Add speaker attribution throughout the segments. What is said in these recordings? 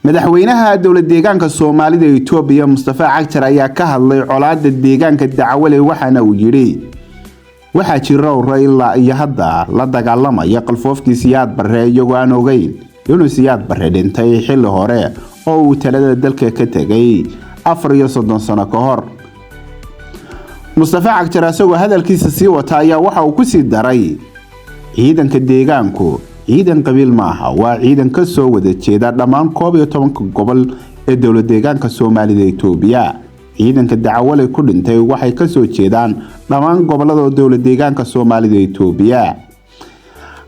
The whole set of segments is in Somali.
Speaker 1: Madaxweynaha dowlad deegaanka Soomaalida Itoobiya Mustafa Cagjar ayaa ka hadlay colaadda deegaanka Dacawaley, waxaana uu yidhi: "Waxaa jira ururo ilaa iyo hadda la dagaalamaya qalfoofkii Siyaad Barre, iyagoo aan ogeyn inuu Siyaad Barre dhintay xilli hore oo uu talada dalka ka tegay 34 sano ka hor." Mustafa Cagjar isagoo hadalkiisa sii wata ayaa waxa uu ku sii daray: "Ciidanka deegaanku ciidan qabiil maaha, waa ciidan ka soo wada jeeda dhammaan 11-ka gobol ee dowlad deegaanka Soomaalida Itoobiya. Ciidanka Dacawaley ku dhintay waxay ka soo jeedaan dhammaan gobolada dowlad deegaanka Soomaalida Itoobiya."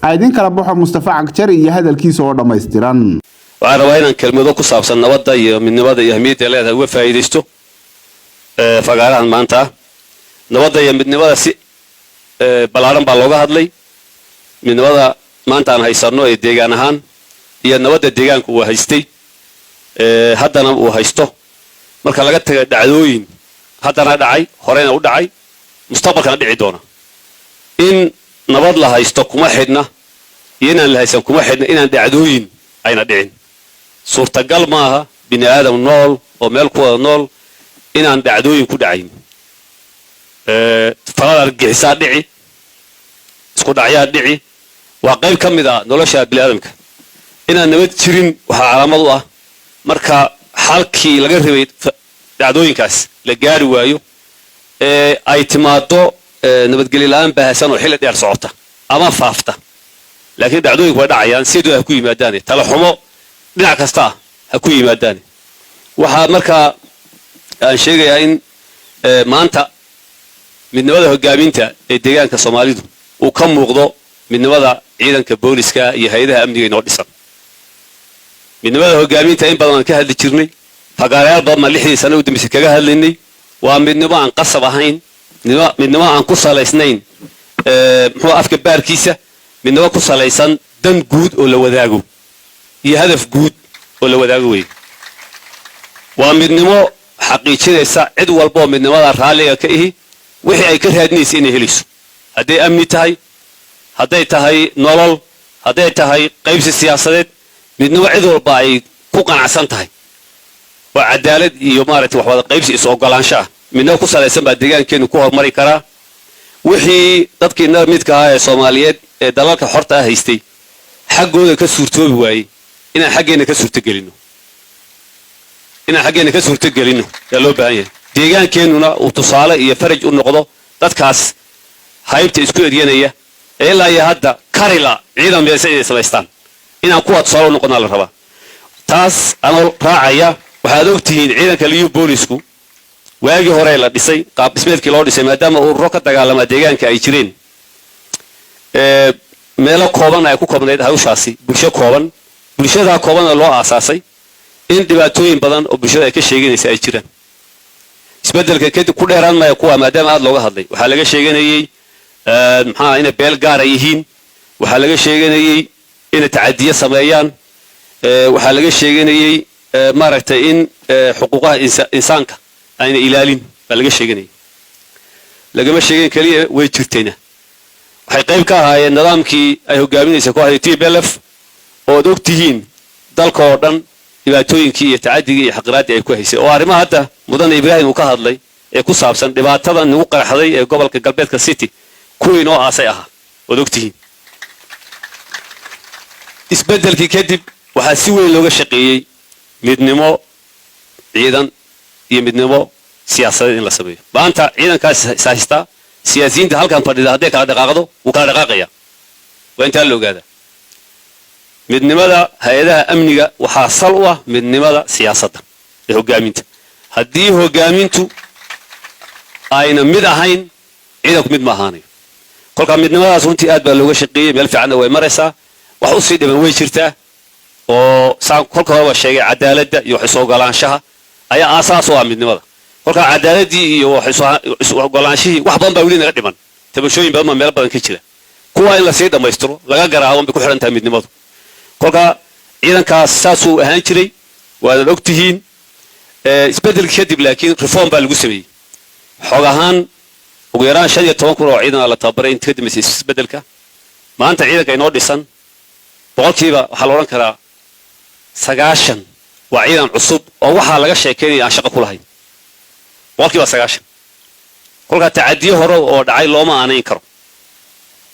Speaker 1: Idin kala baxo Mustafa Cagjar iyo hadalkiisa oo dhammaystiran.
Speaker 2: Waxaan rabaa inaan kelmado ku saabsan nabadda iyo midnimada iyo ahmiyadda leedahay uga faa'iidaysto fagaarahan maanta. Nabadda iyo midnimada si ballaaran baa looga hadlay. Midnimada maanta aan haysanno ee deegaan ahaan iyo nabadda deegaanku uu haystay, haddana uu haysto, marka laga taga dhacdooyin haddana dhacay, horeyna u dhacay, mustaqbalkana dhici doona, in nabad la haysto kuma xidhna iyo inaan la haysan kuma xidhna inaan dhacdooyin ayna dhicin. Suurtagal maaha bini aadam nool oo meel ku wada nool inaan dhacdooyin ku dhacayn. Falal argagixisaa dhici, isku dhacyaa dhici, waa qayb ka mid ah nolosha bini aadamka. Inaan nabad jirin waxaa calaamad u ah marka xalkii laga rabay dhacdooyinkaas la gaari waayo ee ay timaado nabadgelyo la'aan baahsan oo xilli dheer socota ama faafta. Laakiin dhacdooyinku way dhacayaan, sidoo ha ku yimaadaane, tala xumo dhinac kasta ah ha ku yimaadaane. Waxaa markaa aan sheegayaa in maanta midnimada hogaaminta ee deegaanka Soomaalidu uu ka muuqdo midnimada ciidanka booliska iyo hay-adaha amniga inoo dhisan. Midnimada hogaaminta in badan aan ka hadli jirnay, fagaarayaal badan baan 6dii sano u dambeysay kaga hadlaynay. Waa midnimo aan qasab ahayn, midnimo aan ku salaysnayn muxuu afka baarkiisa, midnimo ku salaysan dan guud oo la wadaago iyo hadaf guud oo la wadaago wey. Waa midnimo xaqiijinaysa cid walba oo midnimada raalliga ka ihi wixii ay ka raadinaysa inay helayso, hadday amni tahay, hadday tahay nolol, hadday tahay qaybsi siyaasadeed. Midnimo cid walba ay ku qanacsan tahay oo cadaalad iyo maaragtay wax wada qaybsi is ogolaansho ah, midnimo ku salaysan baa deegaankeenu ku horumari karaa. Wixii dadkii midka ahaa ee Soomaaliyeed ee dalalka xorta ah haystay xaggooda ka suurtoobi waayey, inaan xaggeenna ka suurtogelino, inaan xaggeenna ka suurtogelinno yaa loo baahan yahay. Deegaankeennuna uu tusaale iyo faraj u noqdo dadkaas haybta isku eryanaya ee ilaa iyo hadda karila ciidan meelse inay samaystaan. Inaan kuwa tusaale u noqonnaa la rabaa. Taas anoo raacaya, waxaad og tihiin ciidanka Liyu Boolisku waagii hore la dhisay, qaab dhismeedkii loo dhisay, maadaama ururo ka dagaalamaa deegaanka ay jireen, meelo kooban ay ku koobnayd hawshaasi, bulsho kooban, bulshadaa koobanna loo aasaasay, in dhibaatooyin badan oo bulshada ay ka sheeganaysa ay jiraan. Isbeddelka kadib ku dheeraan maya kuwa, maadaama aada looga hadlay. Waxaa laga sheeganayey maxaa inay beel gaara yihiin, waxaa laga sheeganayey inay tacadiyo sameeyaan, waxaa laga sheeganayey maaragtay in xuquuqaha insaanka ayna ilaalin baa laga sheeganayay. Lagama sheegin keliya, way jirtayna. Waxay qayb ka ahaayeen nidaamkii ay hogaaminaysa kooxda TPLF, oo ad og tihiin dalka oo dhan dhibaatooyinkii iyo tacadigii iyo xaqiraaddii ay ku haysay, oo arrimaha hadda mudane Ibraahim uu ka hadlay ee ku saabsan dhibaatada nagu qarxday ee gobolka galbeedka City kuwii noo aasay ahaa, ood og tihiin. Isbeddelkii kadib waxaa si weyn looga shaqeeyey midnimo ciidan iyo midnimo siyaasadeed in la sameeyo. Maanta ciidankaas is haystaa, siyaasiyiinta halkan fadhida hadday kala dhaqaaqdo, wuu kala dhaqaaqaya. Waa intaa la ogaadaa. Midnimada hay-adaha amniga waxaa sal u ah midnimada siyaasadda ee hogaaminta. Haddii hogaamintu ayna mid ahayn, ciidanku mid ma ahaanayo. Kolkaa midnimadaas runtii aad baa looga shaqeeyey, meel fiicanna way maraysaa. Wax usii dhiman way jirtaa, oo saan kolka horeba sheegay, cadaaladda iyo wax is-ogolaanshaha ayaa aasaas u ah midnimada. Kolkaa cadaaladii iyo wax is-ogolaanshihii wax badan baa weli naga dhiman, tabashooyin badan baa meelo badan ka jira. Kuwaa in lasii dhammaystiro laga garaabo bay ku xidhan tahay midnimadu. Kolkaa ciidankaas saasuu ahaan jiray, waadad og tihiin. Isbeddelkii kadib laakiin reform baa lagu sameeyey. Xog ahaan ugu yaraan 15,000 oo ciidan la tababaray inta ka dambaysay isbeddelka. Maanta ciidanka inoo dhisan boqolkiiba waxaa la odhan karaa 90. Waa ciidan cusub oo waxaa laga sheekaynaya aan shaqo ku lahayn 90%. Kolkaa tacadiyo hore oo dhacay looma aanayn karo,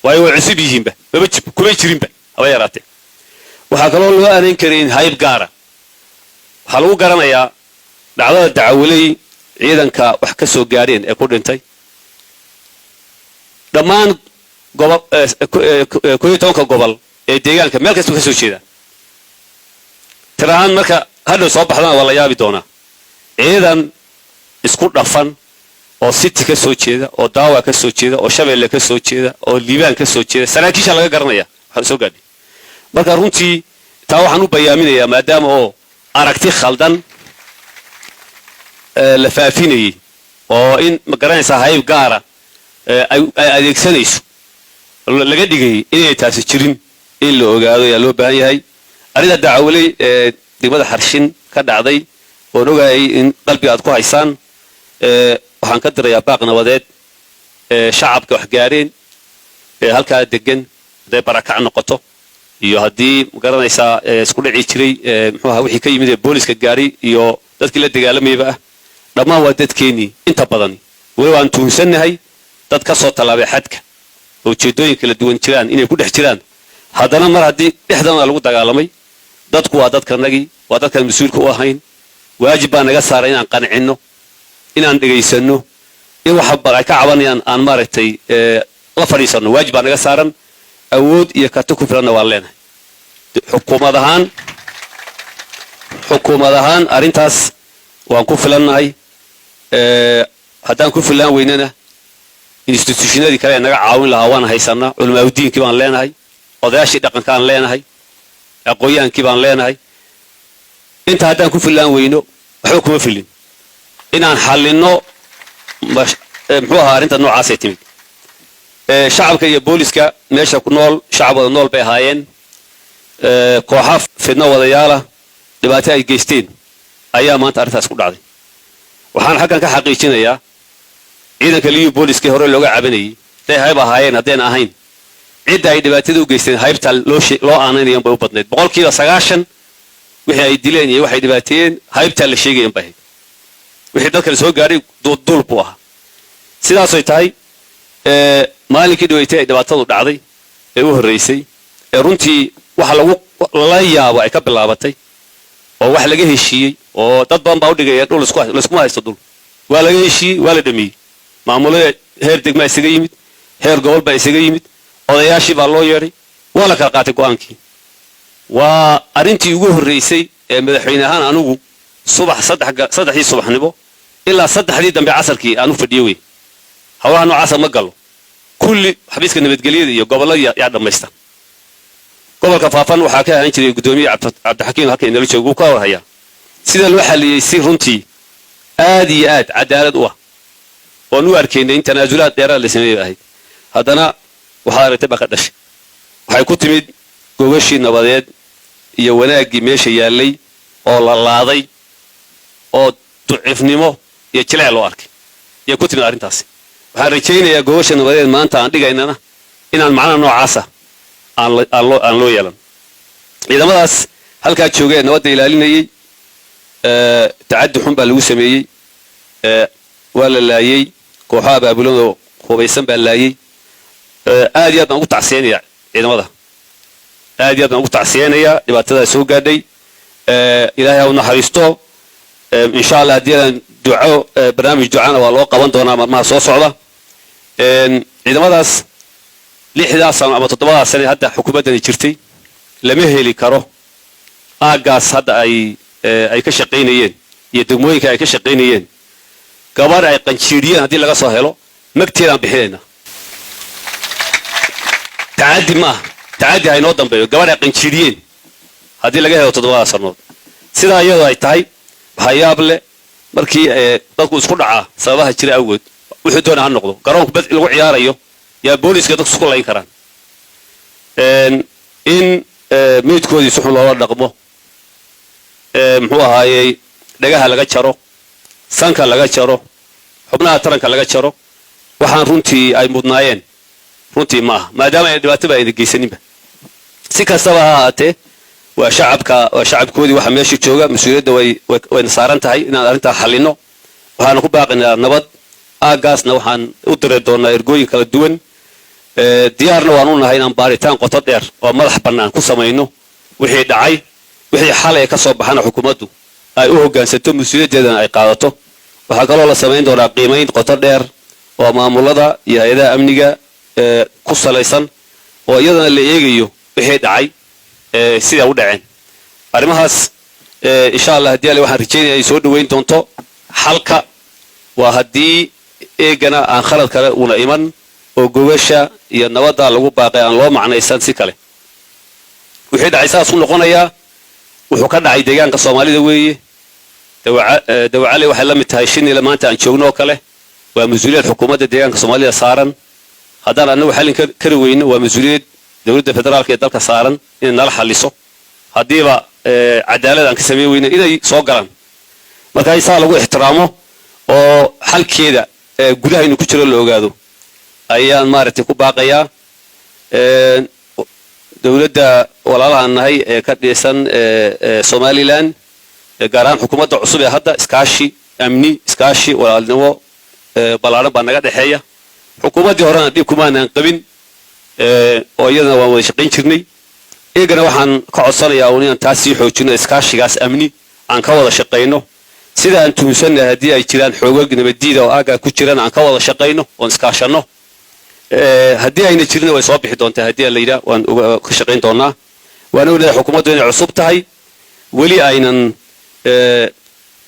Speaker 2: waayo way cusub yihiinba, maba kumay jirinba haba yaraatee. Waxaa kaloo loo aanayn karayn hayb gaara. Waxaa lagu garanayaa dhacdada Dacawaley ciidanka wax ka soo gaadheen ee ku dhintay dhammaan gobo 11-ka gobol ee deegaanka, meel kasta ka soo jeedaa. Tir ahaan marka hadhow soo baxdana waa la yaabi doonaa. Ciidan isku dhafan oo City ka soo jeeda, oo Daawa ka soo jeeda, oo Shabeelle ka soo jeeda, oo Liibaan ka soo jeeda, saraakiisha laga garanaya waxaa soo gaadhay. Marka runtii taa waxaan u bayaaminayaa, maadaama oo aragti khaldan la faafinayay oo in, ma garanaysaa, hayb gaara ay adeegsanayso laga dhigayay, inay taasi jirin in la ogaado ayaa loo baahan yahay. Arrinta Dacawaley ee degmada Xarshin ka dhacday, oon ogayay in qalbiga aad ku haysaan, waxaan ka dirayaa baaq nabadeed. Shacabka wax gaareen ee halkaa degan, hadday barakac noqoto iyo haddii, ma garanaysaa, isku dhici jiray, muxuu ahaa, wixii ka yimid ee booliska gaaray iyo dadkii la dagaalamayba ah, dhammaan waa dadkeennii inta badani. Weli waan tuhunsannahay dad ka soo tallaabay xadka oo ujeeddooyin kala duwan jiraan inay ku dhex jiraan. Haddana mar haddii dhexdana lagu dagaalamay, dadku waa dadkanagii, waa dadkaan mas-uulka u ahayn. Waajib baa naga saaray inaan qancinno, inaan dhegaysanno, in waxa ay ka cabanayaan aan, maaragtay, la fadhiisanno. Waajib baa naga saaran, awood iyo karti ku filanna waan leenahay xukuumad ahaan. Xukuumad ahaan arrintaas waan ku filannahay. Haddaan ku filaan weynana, institutionadii kale ee naga caawin lahaa waan haysanaa. Culamaauddiinkii baan leenahay, odayaashii dhaqankaan leenahay, aqoon-yahankii baan leenahay. Inta haddaan ku filaan weyno, waxba kuma filin inaan xallinno. Muxuu ahaa, arrinta noocaasay timid, shacabka iyo booliska meesha ku nool shacab wada nool bay ahaayeen. Kooxa fidno wadayaala dhibaato ay geysteen ayaa maanta arrintaas ku dhacday. Waxaan xaggan ka xaqiijinayaa ciidanka Liyu Booliskii hore looga cabanayay, hadday hayb ahaayeen, haddayna ahayn, cidda ay dhibaatada u geysteen haybtaa loo aanaynayan bay u badnayd. 90% wixii ay dileen iyo waxay dhibaateeyeen haybtaa la sheegayan bay ahayd. Wixii dadkale soo gaadhay duulduul buu ahaa. Sidaasoy tahay, maalinkii dhaweytay ay dhibaatadu dhacday ee u horraysay, ee runtii waxa lagu lala yaabo ay ka bilaabatay, oo wax laga heshiiyey oo dad badan baa u dhigaya dhul layskuma haysto, dhul waa laga heshiiyey, waa la dhameeyey. Maamulada heer degmaa isaga yimid, heer gobol baa isaga yimid, odayaashii baa loo yeedhay, waa la kala qaatay go'aankii. Waa arrintii ugu horraysay ee madaxweyne ahaan anigu subax 3-dii subaxnimo ilaa 3-dii dambe casarkii aan u fadhiyo wey. Howlaha noocaasa ma galo. Kulli xabiiska nabadgelyada iyo gobollada yaa dhammaysta. Gobolka Faafan waxaa ka ahaan jiray guddoomiye Cabdixakiim, halka inala joogo, wuu ka warhayaa sida loo xalliyey, si runtii aad iyo aad cadaalad u ah oon u arkaynay in tanaasulaad dheeraad la sameeyay ahayd. Haddana waxaad aragtay baa ka dhashay. Waxay ku timid gogashii nabadeed iyo wanaaggii meesha yaallay oo la laaday oo ducifnimo iyo jileec loo arkay ayay ku timid arrintaasi. Waxaan rajaynayaa gogasha nabadeed maanta aan dhigaynana inaan macnaha noocaasa aan loo yeelan. Ciidamadaas halkaa joogay ee nabadda ilaalinayey tacaddi xun baa lagu sameeyey, waa la laayey. Kooxo abaabulanoo hubaysan baa laayey. Aad iyo aad baan ugu tacsiyeynayaa ciidamada, aad iyo aad baan ugu tacsiyeynayaa dhibaatadaa soo gaadhay. Ilaahay ha u naxariisto. Insha Allah haddii aan duco, barnaamij ducana waa loo qaban doonaa maalmaha soo socda. Ciidamadaas 6-daas sano ama 7-daas sane hadda xukuumaddani jirtay lama heli karo aaggaas hadda ay ka shaqaynayeen iyo degmooyinka ay ka shaqaynayeen. Gabadh ay qanjiidhiyeen haddii laga soo helo, magteedaan bixinaynaa. Tacaddi ma aha, tacaddi ha inoo dambeeyo. Gabadh ay qanjiidhiyeen haddii laga helo 7-daas sanood. Sidaa iyadoo ay tahay, waxaa yaab leh markii dadku isku dhacaa sababaha jira awgood, wuxuu doona ha noqdo, garoonku bad lagu ciyaarayo yaa booliska dadku isku layn karaan, in meydkoodii si xun loola dhaqmo, muxuu ahaayey, dhagaha laga jaro, sanka laga jaro, xubnaha taranka laga jaro, waxaan runtii ay mudnaayeen runtii ma aha, maadaama ay dhibaataba ayna geysaninba. Si kastaba ha ahaatee, Waa shacabka, waa shacabkoodii waxa meesha jooga. Mas-uuliyadda way wayna saaran tahay inaan arrintaa xallinno. Waxaanu ku baaqaynaa nabad. Aaggaasna waxaan u diri doonaa ergooyin kala duwan. Diyaarna waan u nahay inaan baaritaan qoto dheer oo madax bannaan ku samayno wixii dhacay. Wixii xalay ka soo baxana xukuumaddu ay u hoggaansanto, mas-uuliyaddeedana ay qaadato. Waxaa kaloo la samayn doonaa qiimayn qoto dheer oo maamulada iyo hay-adaha amniga ku salaysan, oo iyadana la eegayo wixii dhacay sidaa u dhaceen. Arrimahaas, insha Allah, haddii alle waxaan rajaynaya ay soo dhoweyn doonto. Xalka waa haddii eegana aan khalad kale uuna iman oo gogasha iyo nabadda lagu baaqay aan loo macnaysan si kale. Wixii dhacay saas u noqonayaa. Wuxuu ka dhacay deegaanka Soomaalida weeye. Dawacale waxay la mid tahay Shinile maanta aan joogno oo kale. Waa mas-uuliyad xukuumadda deegaanka Soomaalida saaran. Haddaan annagu xallin kari weyno, waa mas-uuliyad dowladda federaalka ee dalka saaran inay nala xalliso. Haddiiba cadaalad aan ka samayn weyno, inay soo galaan. Marka isaa lagu ixtiraamo oo xalkeeda gudahaynu ku jiro la ogaado ayaan maaragtay ku baaqayaa. Dowladda walaalahaan nahay ee ka dhisan Somaliland, gaar ahaan xukuumadda cusub ee hadda, iskaashi amni, iskaashi walaalnimo ballaadhan baa naga dhexeeya. Xukuumaddii horena dhib kumaanaan qabin oo iyadana waan wada shaqayn jirnay. Iyagana waxaan ka codsanayaa uun inaan taas sii xoojino, iskaashigaas amni aan ka wada shaqayno. Sida aan tuhunsannahay, haddii ay jiraan xoogag nabaddiida oo aaggaa ku jiran, aan ka wada shaqayno oon iskaashanno. Haddii ayna jirina, way soo bixi doontaa haddii la yidhaah, waan ka shaqayn doonaa. Waan ognahay xukuumaddu inay cusub tahay, weli aynan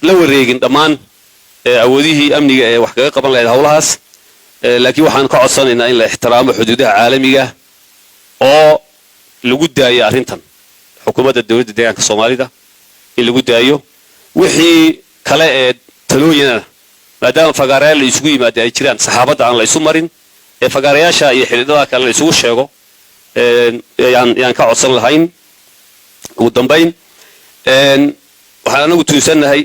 Speaker 2: la wareegin dhammaan awoodihii amniga ee wax kaga qaban lahayd howlahaas, laakiin waxaan ka codsanaynaa in la ixtiraamo xuduudaha caalamiga oo lagu daayo arrintan xukuumadda dowladda deegaanka Soomaalida in lagu daayo. Wixii kale ee talooyinana, maadaama fagaarayaal la isugu yimaada ay jiraan, saxaabadda aan la isu marin ee fagaarayaasha iyo xidhiidhada kale la isugu sheego yaan ka codsan lahayn. Ugu dambayn, waxaan anagu tuunsannahay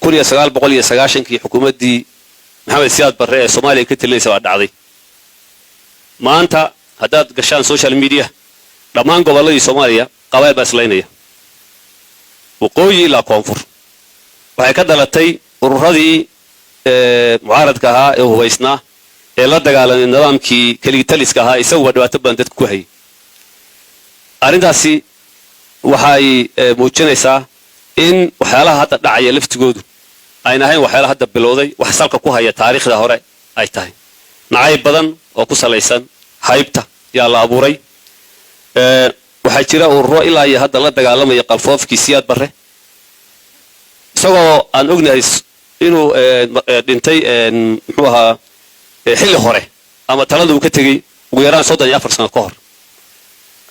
Speaker 2: 1990-kii xukuumaddii Maxamed Siyaad Barre ee Soomaaliya ka talinaysa baa dhacday. Maanta haddaad gashaan social media, dhammaan gobolladii Soomaaliya qabaayl baa islaynaya, waqooyi ilaa koonfur. Waxay ka dhalatay ururadii mucaaradka ahaa ee hubaysnaa ee la dagaalamay nidaamkii keligitaliska ahaa, isaguba dhibaato badan dadka ku hayay. Arrintaasi waxay muujinaysaa in waxyaalaha hadda dhacaya laftigoodu ayna ahayn waxyaalaha hadda bilowday, wax salka ku haya taariikhda hore ay tahay. Nacayb badan oo ku salaysan haybta yaa la abuuray. Waxaa jira ururo ilaa iyo hadda la dagaalamaya qalfoofkii Siyaad Barre, isagoo aan ognahay inuu dhintay, muxuu ahaa, xilli hore ama talada uu ka tegey ugu yaraan 34 sano ka hor.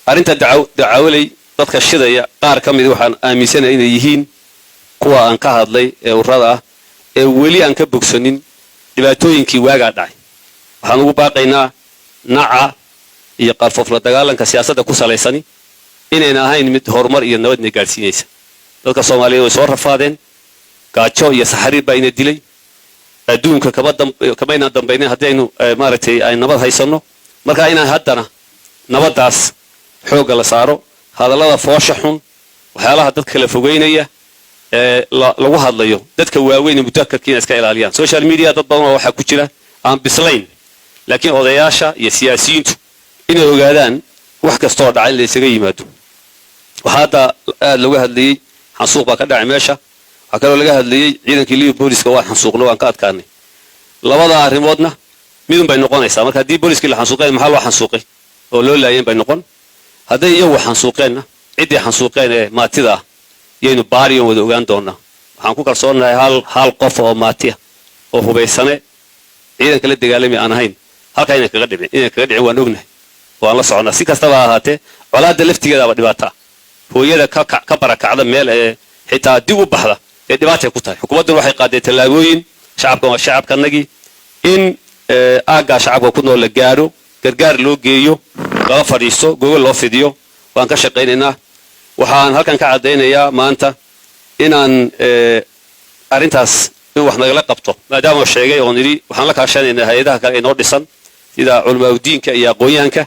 Speaker 2: Arrinta Dacawaley dadka shidaya qaar ka mid waxaan aaminsanaya inay yihiin kuwa aan ka hadlay ee ururada ah ee weli aan ka bogsanin dhibaatooyinkii waagaa dhacay. Waxaan ugu baaqaynaa naca iyo qalfoofla dagaalanka siyaasadda ku salaysani inayna ahayn mid horumar iyo nabadna gaadhsiinaysa. Dadka Soomaaliyeed way soo rafaadeen, gaajo iyo saxariir baa ina dilay. Adduunka kamaynaan dambaynin haddii aynu maaragtay ay nabad haysanno. Marka inaan haddana nabaddaas xoogga la saaro, hadallada foosha xun, waxyaalaha dadka kala fogeynaya ee lagu hadlayo, dadka waaweyn ee mutakarka inay iska ilaaliyaan. Social media dad badan oo waxaa ku jira aan bislayn, laakiin odayaasha iyo siyaasiyiintu inay ogaadaan wax kastoo dhacay in la isaga yimaado. Waxaa hadda aad looga hadlayey xansuuq baa ka dhacay meesha. Waxaa kaloo laga hadlayey ciidankii Liyu booliska waan xansuuqno, waan ka adkaanay. Labada arrimoodna midun bay noqonaysaa. Marka haddii booliskii la xansuuqeen, maxaa loo xansuuqay oo loo laayeen bay noqon. Hadday iyagu xansuuqeenna, ciddii xansuuqeen ee maatida ah yaynu baariyon wada ogaan doonaa. Waxaan ku kalsoonahay hal hal qof oo maatiya oo hubaysane ciidanka la dagaalami aan ahayn halkaa inay kaga dhicin, inay kaga dhicin waan ognahay, waan la soconaa. Si kastaba ha ahaatee, colaadda laftigeedaaba dhibaato ah. Hooyada ka barakacda meel ee xitaa dib u baxda ee dhibaatay ku tahay. Xukuumadduna waxay qaaday tallaabooyin. Shacabkan waa shacabkanagii, in aaggaa shacabka ku nool la gaadho, gargaar loo geeyo, lala fadhiisto, gogol loo fidiyo, waan ka shaqaynaynaa. Waxaan halkan ka caddaynayaa maanta inaan arrintaas in wax nagala qabto, maadaama sheegay oon idhi waxaan la kaashanaynaa hay-adaha kale ee noo dhisan sida culamaaudiinka iyo aqoon-yahanka.